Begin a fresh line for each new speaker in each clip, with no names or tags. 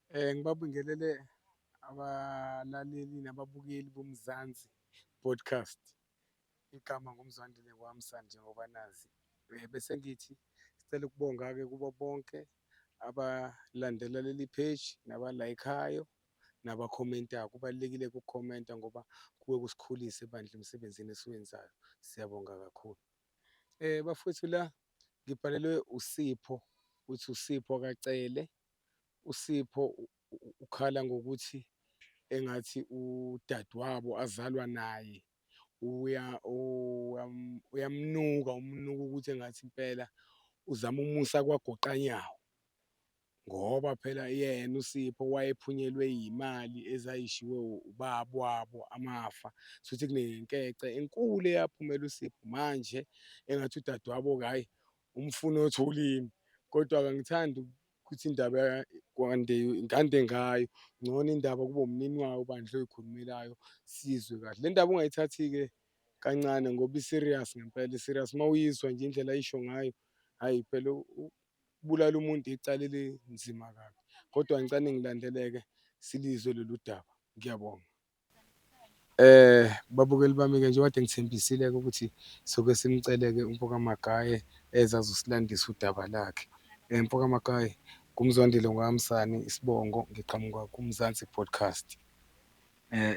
Ngibabingelele abalaleli nababukeli boMzansi Podcast. Igama nguMzwandile kwaMsane njengoba nazi. Bese ngithi sicela ukubonga-ke kubo bonke abalandela leli page nabalayikhayo nabakhomentayo. Kubalulekile-ke ukukhomenta ngoba kuke kusikhulise bandla emsebenzini esiwenzayo. Siyabonga kakhulu. Bafowethu la ngibhalelwe uSipho, uthi uSipho kaCele. USipho ukhala ngokuthi engathi udadewabo azalwa naye uyamnuka, umnuka ukuthi engathi impela uzama umusa kwagoqanyawo. Ngoba phela yena uSipho wayephunyelwe yimali ezayishiwe ubaba wabo amafa, shuthi kunenkece enkulu eyaphumela uSipho manje engathi udadewabo-ke hhayi umfuna othulini. Kodwa-ke angithandi ukuthi indaba kwande ngande ngayo, ngcono indaba kube umnini wayo bandla oy'khulumelayo siyizwe kahle. Le ndaba ungayithathi-ke kancane ngoba i-serious ngempela i-serious, uma uyizwa nje indlela ayisho ngayo, hhayi phela ukubulala umuntu icala elinzima kabi. Kodwa ngicela ningilandeleke silizwe lolu daba. Ngiyabonga. Babukeli bami-ke njengoba kade ngithembisile-ke ukuthi soke simcele-ke umfo kaMagaye eze azosilandisa udaba lakhe. Mfo kaMagaye, nguMzwandile ngowakaMsane isibongo, ngiqhamuka kuMzansi Podcast.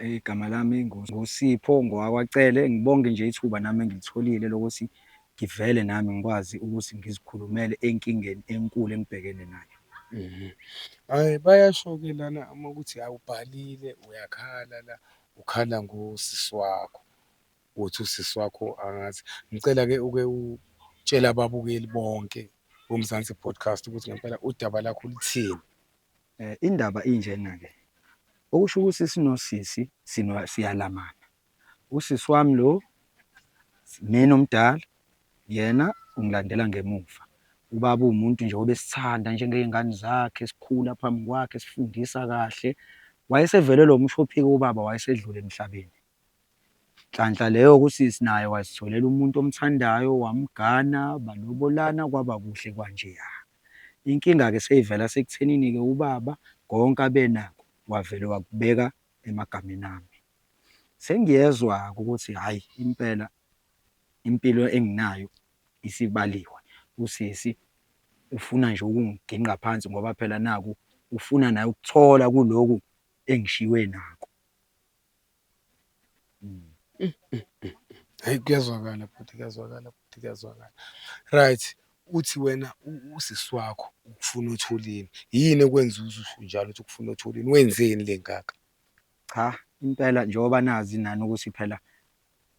Igama lami nguSipho ngowakwaCele. Ngibonge nje ithuba nami engilitholile lokuthi ngivele nami ngikwazi ukuthi ngizikhulumele enkingeni enkulu engibhekene nayo.
Hhayi, bayasho-ke lana uma kuthi awubhalile uyakhala la, ukhala ngosisi wakho, uthi usisi wakho angazi. Ngicela-ke uke utshele ababukeli bonke boMzansi Podcast ukuthi ngempela udaba lakho luthini.
Indaba injena-ke, okusho ukuthi sinosisi siyalamana. Usisi wami lo, mina omdala, yena ungilandela ngemuva. Ubaba uwumuntu nje obesithanda njengey'ngane zakhe, sikhula phambi kwakhe, esifundisa kahle. Wayesevelelwe umshophi-ke ubaba wayesedlule emhlabeni. Nhlanhla leyo usisi naye wazitholela umuntu omthandayo wamgana, balobolana kwaba kuhle kwanjeya. Inkinga-ke seyivela sekuthenini-ke ubaba konke abenakho wavele wakubeka emagameni ami. Sengiyezwa-ke ukuthi hhayi impela impilo enginayo isibaliwe, usisi ufuna nje ukungiginqa phansi ngoba phela naku ufuna naye ukuthola kuloku engishiywe nako.
Hhayi kuyazwakala bhuti, kuyazwakala bhuti, kuyazwakala. Right, uthi wena usisi wakho ukufuna othulini, yini ekwenza uze usho njalo ukuthi ukufuna othulini, wenzeni le ngaka?
Cha, impela njengoba nazi nani ukuthi phela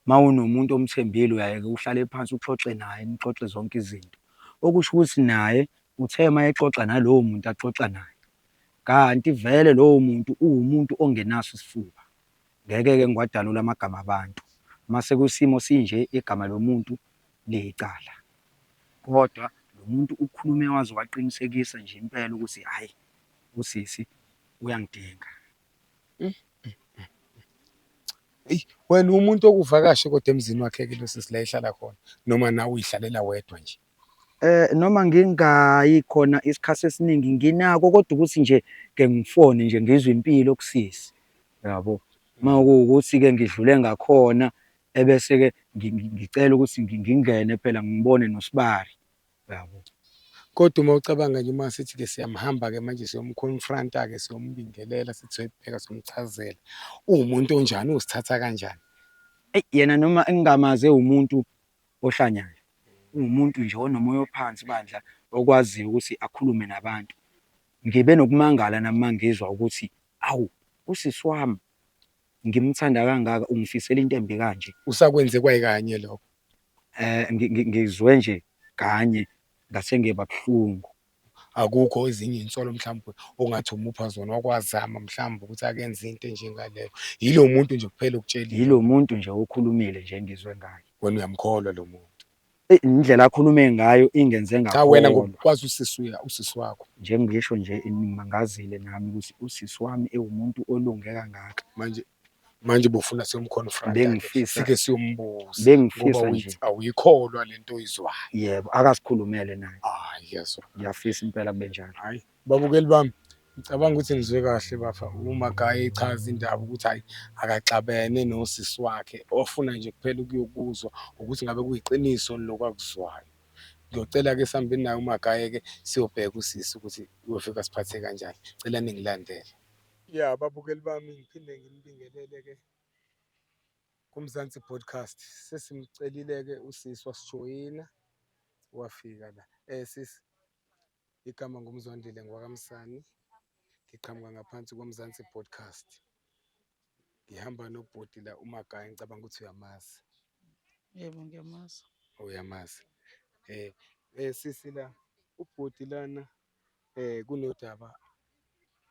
uma unomuntu omthembile uyaye-ke uhlale phansi uxoxe naye nixoxe zonke izinto. Okusho ukuthi naye uthe uma exoxa nalowo muntu axoxa naye, kanti vele lowo muntu uwumuntu ongenaso isifuba. Ngeke-ke ngiwadalule amagama abantu. Uma sekusimo sinje igama lomuntu liyicala. Kodwa lo muntu ukhulume waze waqinisekisa nje impela ukuthi hhayi usisi uyangidinga.
Eyi wena uwumuntu okuvakashe kodwa emzini wakhe-ke lo sisi la ehlala khona noma nawe uy'hlalela wedwa nje?
Noma ngingayi khona isikhathi esiningi nginako kodwa ukuthi nje ke ngifone nje ngizwe impilo kusisi, yabo. Uma kuwukuthi-ke ngidlule ngakhona ebese-ke ngicela ukuthi ngingene phela ngibone nosibari, yabo.
Kodwa uma ucabanga nje uma sithi-ke siyamhamba-ke manje siyomkhonfranta-ke siyombingelela sithi soyibheka siyomchazela, uwumuntu onjani, uzithatha kanjani?
Eyi yena noma engingamazi ewumuntu ohlanyayo, uwumuntu nje onomoya ophansi bandla okwaziyo ukuthi akhulume nabantu. Ngibe nokumangala nami uma ngizwa ukuthi awu usisi wami ngimthanda kangaka ungifisela into embi kanje.
Usakwenze kwayikanye lokho?
Ngizwe nje kanye ngase ngiba buhlungu.
Akukho ezinye iy'nsolo mhlawumbe ongathi umupha zona wakwazama mhlawumbe ukuthi akenze into enjengaleyo. Yilo muntu nje kuphela okutshelile?
Yilo muntu nje okhulumile nje engizwe ngaye.
Wena uyamkholwa lo muntu?
Eyi indlela akhulume ngayo ingenze
Cha wena
ngakholwa.
ngokwazi usisi usisi wakho.
Njengisho nje ingimangazile nami ukuthi usisi wami ewumuntu olunge kangaka.
Manje manje bufuna siyomconfronta ke
Bengifisa
sike siyombuza
bengifisa
ngoba
nje.
awuyikholwa lento oyizwayo.
Yebo, akasikhulumele naye.
Hayi ngiyazwa.
Ngiyafisa impela kube njalo.
Hayi babukeli bami Ngicabanga ukuthi ngizwe kahle bafa uMagaye echaza indaba ukuthi hhayi akaxabene nosisi wakhe, ofuna nje kuphela ukuyokuzwa ukuthi ngabe kuyiqiniso yini lokhu akuzwayo. Ngiyocela-ke sihambeni naye uMagaye-ke siyobheka usisi ukuthi uyofika asiphathe kanjani. Cela ningilandele. Ya, babukeli bami ngiphinde nginibingelele-ke kuMzansi Podcast. Sesimcelile-ke usisi wasijoyina wafika la. Sisi, igama nguMzwandile ngwakaMsani, ngiqhamuka ngaphansi koMzansi Podcast. Ngihamba nobhuti la uMagaye, ngicabanga ukuthi uyamazi.
Yebo, ngiyamazi.
Uyamazi. Sisi la ubhuti lana kunodaba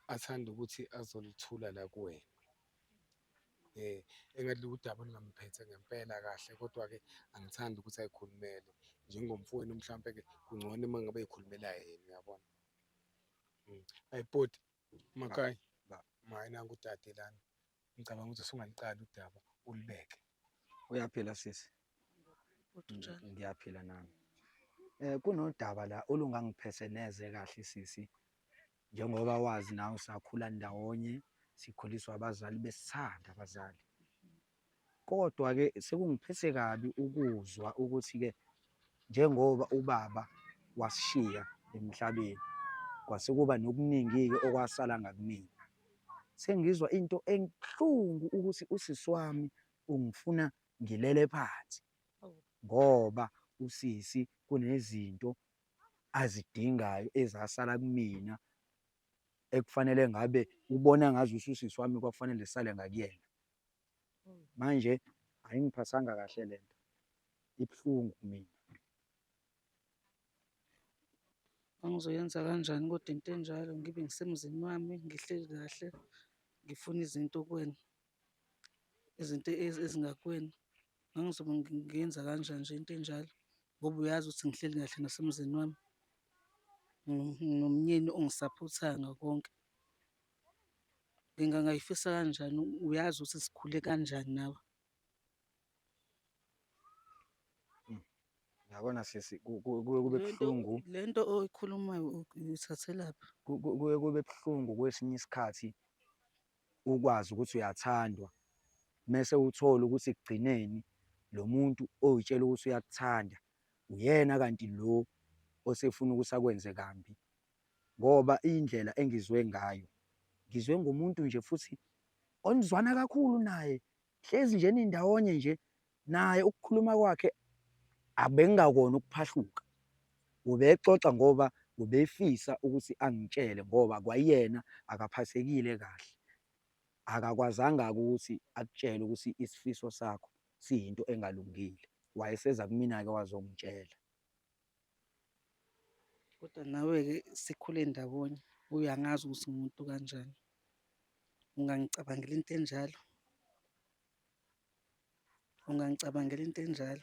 athanda ukuthi azolithula la kuwena. Engathi udaba olungamphethe ngempela kahle, kodwa-ke angithandi ukuthi ayikhulumele njengomfowenu mhlampe-ke kungcono uma ngabe ey'khulumela yena, uyabona. Ayi bhuti, Makhaya, maye nangu udade lana. Ngicabanga ukuthi usungaliqala udaba ulibeke.
Uyaphila sisi?
Bhuti unjani?
Ngiyaphila nami. Kunodaba la olungangiphethe neze kahle sisi. Njengoba wazi nawe sakhula ndawonye, sikhuliswa abazali besithanda abazali. Kodwa-ke sekungiphethe kabi ukuzwa ukuthi-ke njengoba ubaba wasishiya emhlabeni, kwase kuba nokuningi-ke okwasala ngakumina. Sengizwa into ebuhlungu ukuthi usisi wami ungifuna ngilele phansi ngoba usisi kunezinto azidingayo ezasala kumina ekufanele ngabe ubona ngazuthi usisi wami kwakufanele sisale ngakuyena. Manje ayingiphathanga kahle le nto, ibuhlungu kumina.
Ngangizoyenza kanjani kodwa into enjalo ngibe ngisemzini wami ngihleli kahle ngifuna izinto kuwena, izinto ezingakuwena. Ngangizobe ngiyenza kanjani nje into enjalo ngoba uyazi ukuthi ngihleli kahle nasemzini wami. Nginomnyeni ongisaphothayo ngakho konke. Ngingayifisa kanjani uyazi ukuthi sikhule kanjani nawe.
Yabona sisi, kuye kube buhlungu.
Le nto oyikhulumayo uyithathelaphi?
Kuye kube buhlungu kwesinye isikhathi ukwazi ukuthi uyathandwa mese uthole ukuthi ekugcineni lo muntu oy'tshela ukuthi uyakuthanda uyena kanti lo osefuna ukuthi akwenze kambi. Ngoba indlela engizwe ngayo, ngizwe ngomuntu nje futhi onizwana kakhulu naye, hlezi nje nindawonye nje naye ukukhuluma kwakhe abengakona ukuphahluka. Ubexoxa ngoba ubefisa ukuthi angitshele ngoba kwayena akaphathekile kahle. Akakwazanga-ke ukuthi akutshele ukuthi isifiso sakho siyinto engalungile. Wayeseza kumina-ke wazongitshela.
Kodwa nawe-ke sikhule ndawonye, uyangazi ukuthi ngiwumuntu kanjani. Ungangicabangela into enjalo? Ungangicabangela into enjalo?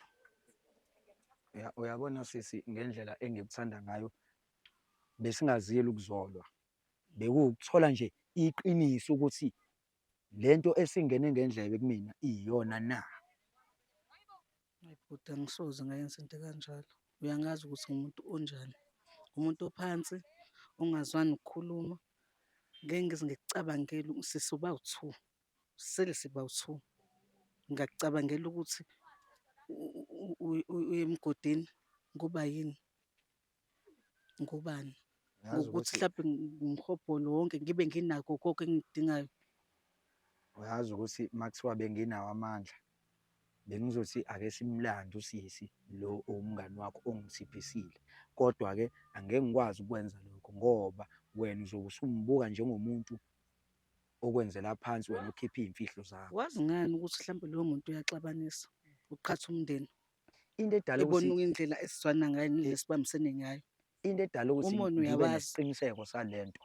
Uyabona sisi, ngendlela engikuthanda ngayo besingazile ukuzolwa, bekuwukuthola nje iqiniso ukuthi lento esingene ngendlebe kumina iyona na.
Hayi bhuti, angisoze ngayenza into ekanjalo. Uyangazi ukuthi ngumuntu onjani, umuntu ophansi ongazwani nokukhuluma. Ngeke ngize ngikucabangele sesiba wu-two, sisele siba wu-two. Ngingakucabangela ukuthi uye emgodini ngoba yini? Ngobani?
Uyazi
Ngokuthi
ukuthi
mhlampe ngumhobholo wonke ngibe nginakho konke engikudingayo.
Uyazi ukuthi uma kuthiwa benginawo amandla bengizothi ake simlande usisi lo owumngani wakho ongithiphisile. Kodwa-ke angeke ngikwazi ukwenza lokho ngoba wena uzobe usumbuka njengomuntu okwenzela phansi wena okhipha iy'mfihlo zakho.
Wazi ngani ukuthi mhlampe loyo muntu uyaxabanisa, uqhatha umndeni?
Into edala ukuthi
Ebona indlela esizwana ngayo nendlela esibambisene ngayo.
Into edala ukuthi
Umona
ngibe
uyawazi.
nesiqiniseko salento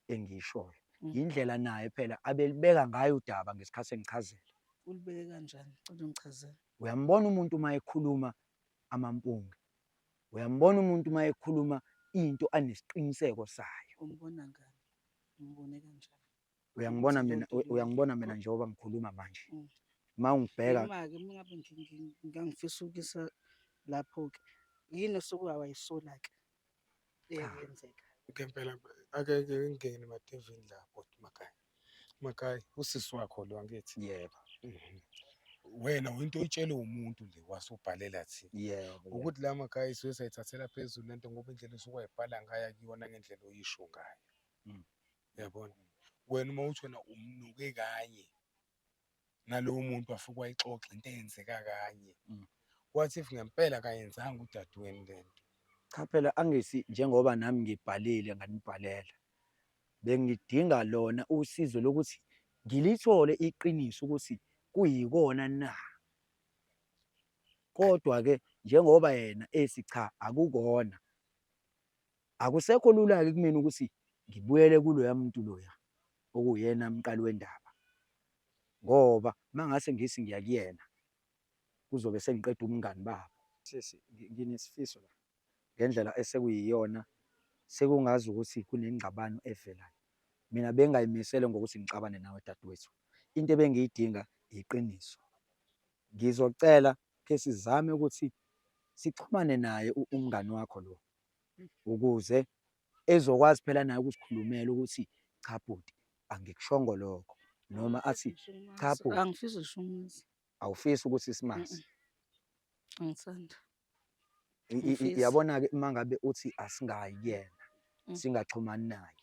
engiyishoyo yindlela naye phela abelibeka ngayo udaba ngesikhathi engichazela.
Ulibeke kanjani? Cela ungichazele.
Uyambona umuntu uma ekhuluma amampunge. Uyambona umuntu uma ekhuluma into anesiqiniseko sayo.
Umbona ngani? Umbone kanjani?
Uyangibona
Ukuthi
mina,
leyo nto leyo.
uyangibona mina njengoba ngikhuluma manje. Uma ungibheka
Uma-ke uma ngabe ngangifisa ukuyisa lapho-ke, yini osuke wayisola-ke
Cha.
eyenzeka?
Ngempela ake ke ngingene emadevini la bhuti Magaye. Magaye, usisi wakho lo, angithi?
Yebo.
Wena into oyitshelwe umuntu le wasubhalela thina.
Yebo.
Ukuthi la Magaye suke sayithathela phezulu lento ngoba indlela osuke wayibhala ngayo akuyona ngendlela oyisho ngayo. Uyabona? Wena uma uthi wena umnuke kanye nalowo muntu wafike wayixoxa into eyenzeka kanye. What if ngempela akayenzanga udadewenu lento?
Cha phela angithi njengoba nami ngibhalile nganibhalela, bengidinga lona usizo lokuthi ngilithole iqiniso ukuthi kuyikona na. Kodwa-ke njengoba yena ethi cha akukona, akusekho lula-ke kumina ukuthi ngibuyele kuloya muntu loya okuwuyena mqali wendaba, ngoba uma ngase ngithi ngiya kuyena kuzobe sengiqeda ubungani babo. Sisi, nginesifiso la ngendlela esekuyiyona sekungazi ukuthi kunengxabano evelayo. Mina bengayimisele ngokuthi ngixabane nawe dadewethu. Into ebengiyidinga iqiniso. Ngizocela ke sizame ukuthi sixhumane naye umngani wakho lo ukuze ezokwazi phela naye ukusikhulumela ukuthi cha bhuti angikushongo lokho noma athi cha bhuti.
Angifisi ngisho umazi.
Awufisi ukuthi simazi?
Angithandi.
Ngifisa. Yabona-ke uma ngabe uthi asingayi kuyena, singaxhumani naye,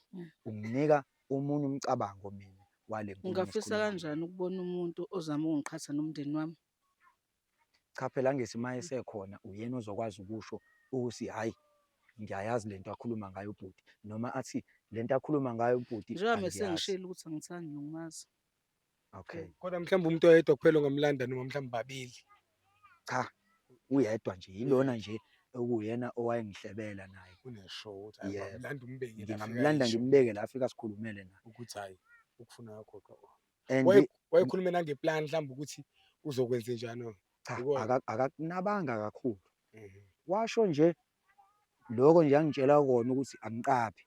unginika omunye umcabango mina wale nkulumo
Ngingafisa
esikhuluma ngayo.
kanjani ukubona umuntu ozama ukungiqhatha nomndeni wami?
Cha phela angithi uma esekhona uyena ozokwazi ukusho ukuthi hhayi ngiyayazi lento akhuluma ngayo ubhuti, noma athi lento akhuluma ngayo ubhuti
Njengoba
angiyazi.
sengishilo ukuthi angithandi nokumazi.
Okay.
Kodwa mhlawumbe umuntu oyedwa kuphela ongamlanda noma mhlawumbe babili.
Cha, uyedwa nje, yilona nje okuwuyena owayengihlebela naye.
Uneshow ukuthi hayi
Yebo.
ungamlanda umbeke la afika
Ngingamlanda
ayisho
ngimbeke la afika sikhulumele naye.
ukuthi hayi ukufuna kwakho.
And
Wayekhulume nangeplan mhlawumbe ukuthi uzokwenza njani.
Cha,
Yikona.
akakunabanga kakhulu. Washo nje lokho nje angitshela kona ukuthi angiqaphi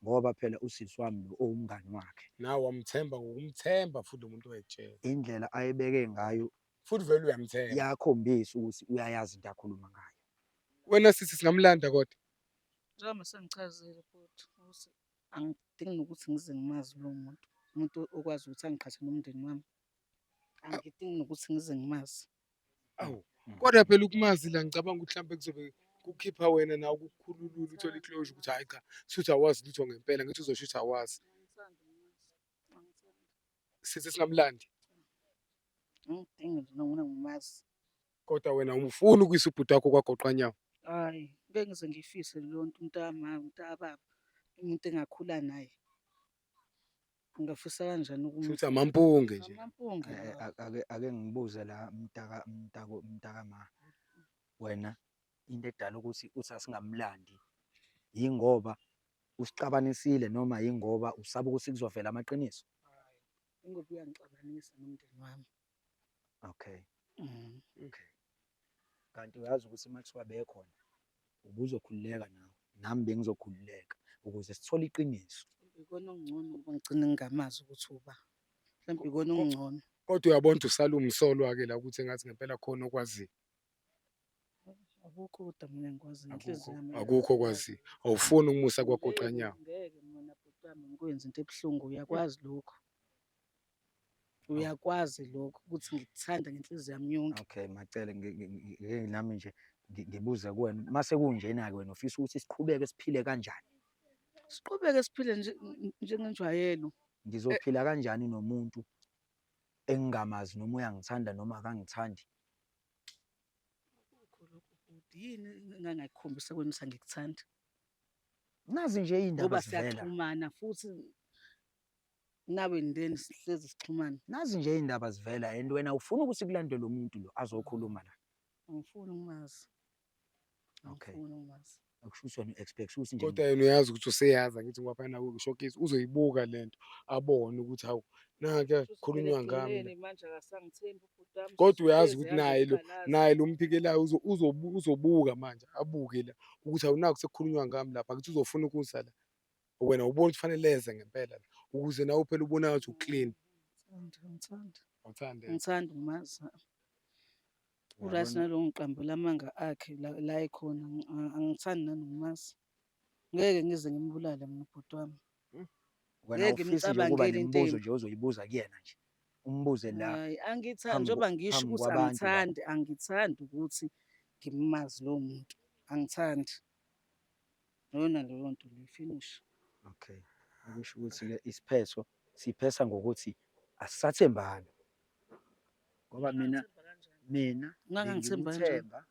ngoba phela usisi wami lo owumngani wakhe.
Nawe wamthemba ngokumthemba futhi lo muntu wayekutshela.
Indlela ayebeke ngayo
Futhi vele uyamthemba.
Yakhombisa ukuthi uyayazi into akhuluma ngayo.
Wena sisi singamlanda kodwa.
Njengoba sengichazile bhuti ukuthi angidingi nokuthi ngize ngimazi lowo muntu. Umuntu okwazi ukuthi angiqhathe nomndeni wami. Angidingi nokuthi ngize ngimazi.
Awu, kodwa phela ukumazi la ngicabanga ukuthi mhlawumbe kuzobe kukhipha wena nawe ukukhululula uthole i-closure ukuthi hhayi cha, shuthi awazi lutho ngempela, ngithi uzosho ukuthi awazi. Sithi singamlandi.
Angidingi nje noma ngimazi.
Kodwa wena ufuna ukuyisa ubhuti wakho kwagoqanyawo.
Hhayi, ngeke ngize ngiyifise leyo nto umntakama, umntakababa, umuntu engakhula naye. Ngingafisa kanjani
Shuthi amampunge nje.
Amampunge.
Ake ngibuze la mntaka mntako mntakama. Wena into edala ukuthi uthi asingamlandi yingoba usixabanisile noma yingoba usaba ukuthi kuzovela amaqiniso?
Ingoba uyangixabanisa nomndeni wami.
Okay. Okay. Kanti uyazi ukuthi uma kuthiwa bekhona ubuzokhululeka nawe, nami bengizokhululeka ukuze sithole iqiniso.
Ikona okungcono ngoba ngigcine ngingamazi ukuthi uba. Mhlawumbe ikona okungcono.
Kodwa uyabona ukuthi usala umsolwa-ke la ukuthi engathi ngempela khona okwaziyo.
Akukho kodwa mina ngikwaziyo, inhliziyo yami
Akukho okwaziyo. Awufuni ukumusa kwagoqanyawo.
Ngeke mina bhuti wami ngikwenze into ebuhlungu, uyakwazi lokho. Uyakwazi lokho ukuthi ngikuthanda ngenhliziyo yami yonke.
Okay, Macele, ngeke nami nje ngibuze kuwena. Mase kunjena-ke wena ufisa ukuthi siqhubeke siphile kanjani?
Siqhubeke siphile njengenjwayelo.
Ngizophila kanjani nomuntu engingamazi noma uyangithanda noma akangithandi?
Akukho lokho bhuti. Yini engangayikhombisa kuwena ukuthi angikuthandi?
Nazi nje iy'ndaba
Ngoba
zivela.
siyaxhumana futhi nawe and then sihlezi sixhumana.
Nazi nje iy'ndaba zivela and wena ufuna ukuthi kulandele umuntu lo azokhuluma la.
Angifuni ukumazi.
Okay.
Angifuni ukumazi.
Akusho ukuthi wena u-expect ukuthi nje
Kodwa yena uyazi ukuthi useyazi angithi ngoba phela nawe ushokisi uzoyibuka lento abone ukuthi hawu nanke khulunywa ngami la.
Ekugcineni manje akasangithembi ubhuti wami.
Kodwa uyazi
Usuhlezi
ukuthi naye lo
yazoqalaza.
naye lo mphikelayo uzobuka manje abuke la ukuthi hawu naku sekukhulunywa ngami lapha angithi uzofuna ukuza la. Wena ubona ukuthi kufanele eze ngempela la ukuze nawe phela ubonakale ukuthi u-clean.
Angithandi, angithandi.
Awuthandi?
Angithandi ukumazi. U-right
Uyabona?
nalowo ngiqambela amanga akhe la ekhona, angithandi nanokumazi. Ngeke ngize ngimbulale mina ubhuti wami.
Wena
Ngeke
awufisi nje ukuba
ngimcabangele into
nemibuzo
embi.
nje ozoyibuza kuyena nje, umbuze la
Hhayi, angithandi
phambi
njengoba ngisho
phambi
ukuthi
kwabantu la.
angithandi, angithandi ukuthi ngimazi lowo muntu, angithandi. Iyona leyo nto leyo, finish.
Okay, okusho ukuthi-ke isiphetho siphetha ngokuthi asisathembani ngoba mina mina
Ungangangithembi kanjani?
bengikuthemba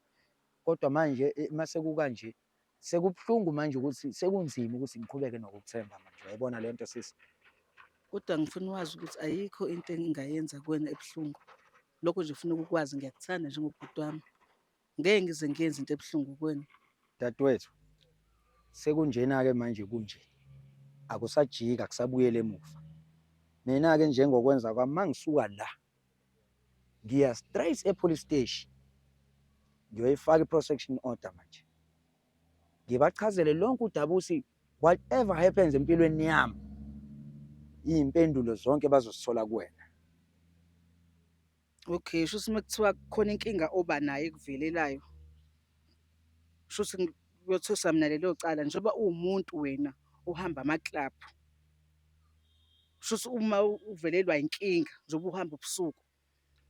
kodwa manje mase kukanje sekubuhlungu manje ukuthi sekunzima ukuthi ngiqhubeke nokukuthemba manje uyayibona le nto sisi.
Kodwa ngifuna wazi ukuthi ayikho into engingayenza kuwena ebuhlungu. Lokho nje kufuneka ukwazi ngiyakuthanda njengobhuti wami. Ngeke ngize ngiyenze into ebuhlungu kuwena.
Dadewethu, sekunjena-ke manje kunje, akusajiki akusabuyeli emuva. Mina-ke njengokwenza kwami uma ngisuka la ngiya straight e-police station ngiyoyifaka i-protection order manje. Ngibachazele lonke udaba ukuthi whatever happens empilweni yami, iy'mpendulo zonke bazozithola kuwena.
Okay, shuthi uma kuthiwa kukhona inkinga oba nayo ekuvelelayo, shuthi kuyothusa mina lelo cala njengoba uwumuntu wena ohamba amaklabhu. Shuthi uma uvelelwa inkinga njengoba uhamba ubusuku,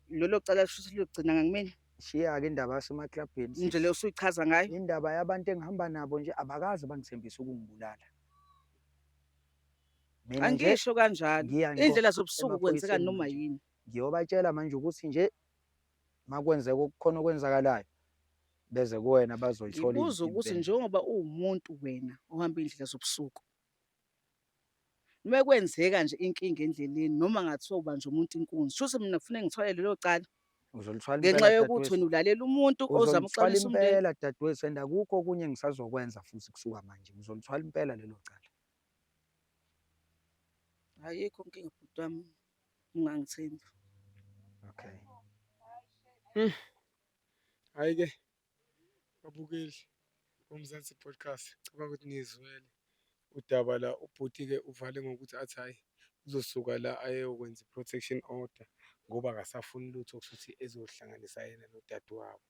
lelo cala shuthi liyogcina ngakumina?
Shiya-ke indaba yasemaklabhini
Indlela
sisi.
osuyichaza ngayo?
Indaba yabantu engihamba nabo nje abakaze bangithembise ukungibulala. Mina nje
Angisho kanjalo.
ngiya ngqo
Iy'ndlela zobusuku kwenzeka
emaphoyiseni
noma
manje.
yini.
Ngiyobatshela manje ukuthi nje makwenzeka okukhona okwenzakalayo beze kuwena bazoyithola
Ngibuza ukuthi
impendulo.
njengoba uwumuntu wena ohamba iy'ndlela zobusuku, uma kwenzeka nje inkinga endleleni noma ngathiwa ubanjwe umuntu inkunzi, shuthi mina kufuneka ngithwale lelo cala
Uzolithwala
ngenxa
impela
yokuthi
dadewethu.
wena ulalela umuntu ozama
Uzolithwala
ukuxabanisa umndeni.
impela dadewethu and akukho okunye engisazokwenza futhi kusuka manje. Ngizolithwala impela lelo cala.
Ayikho inkinga bhuti wami, ungangithembi.
Okay.
Hhayi-ke babukeli boMzansi Podcast, cabanga ukuthi nizwele udaba la. Ubhuti-ke uvale ngokuthi athi hhayi uzosuka la ayokwenza i-protection order ngoba akasafuni lutho kushuthi ezohlanganisa yena nodadewabo,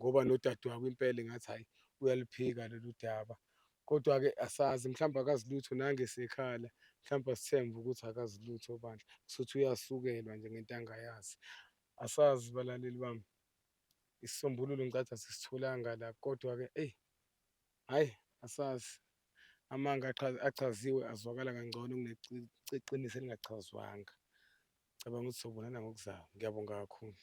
ngoba nodadewabo impela engathi hhayi uyaliphika lolu daba. Kodwa-ke asazi mhlawumbe akazi lutho nangesekhala, mhlawumbe asithembe ukuthi akazi lutho bandla, kushuthi uyasukelwa nje ngento angayazi. Asazi balaleli bami, isisombululo ngicathi asisitholanga la kodwa-ke eyi hhayi asazi. Amanga achaziwe azwakala kangcono kuneqiniso elingachazwanga. Cabanga ukuthi sobonana ngokuzayo. Ngiyabonga kakhulu.